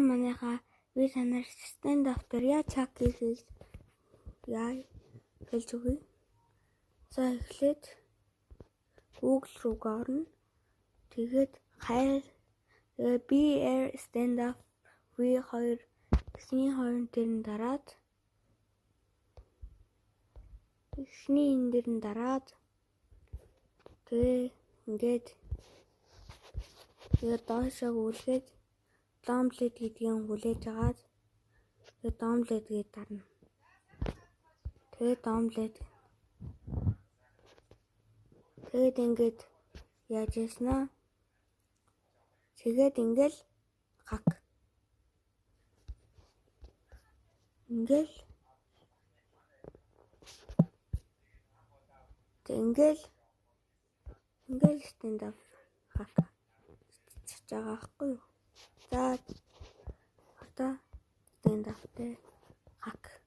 Манайхаа би танаар Standoff дээр яаж hack хийхийг яа хэлж өгье. За, эхлээд Google руугаа орно. Тэгээд хайр, тэгээ BR Standoff V2 эхний хоёрын дээр нь дараад, эхний энэ дээр нь дараад, тэгээ ингээд тэгээ доошоо гүйлгээд download гэдгийг хүлээж агаад, тэгээ download гэж дарна. Тэгээ download. Тэгээд ингээд яаж яснаа? Тэгээд ингээл hack. Ингээл тэг ингээл Standoff hack хийж байгаа байхгүй юу? За, одоо Standoff дээр hack.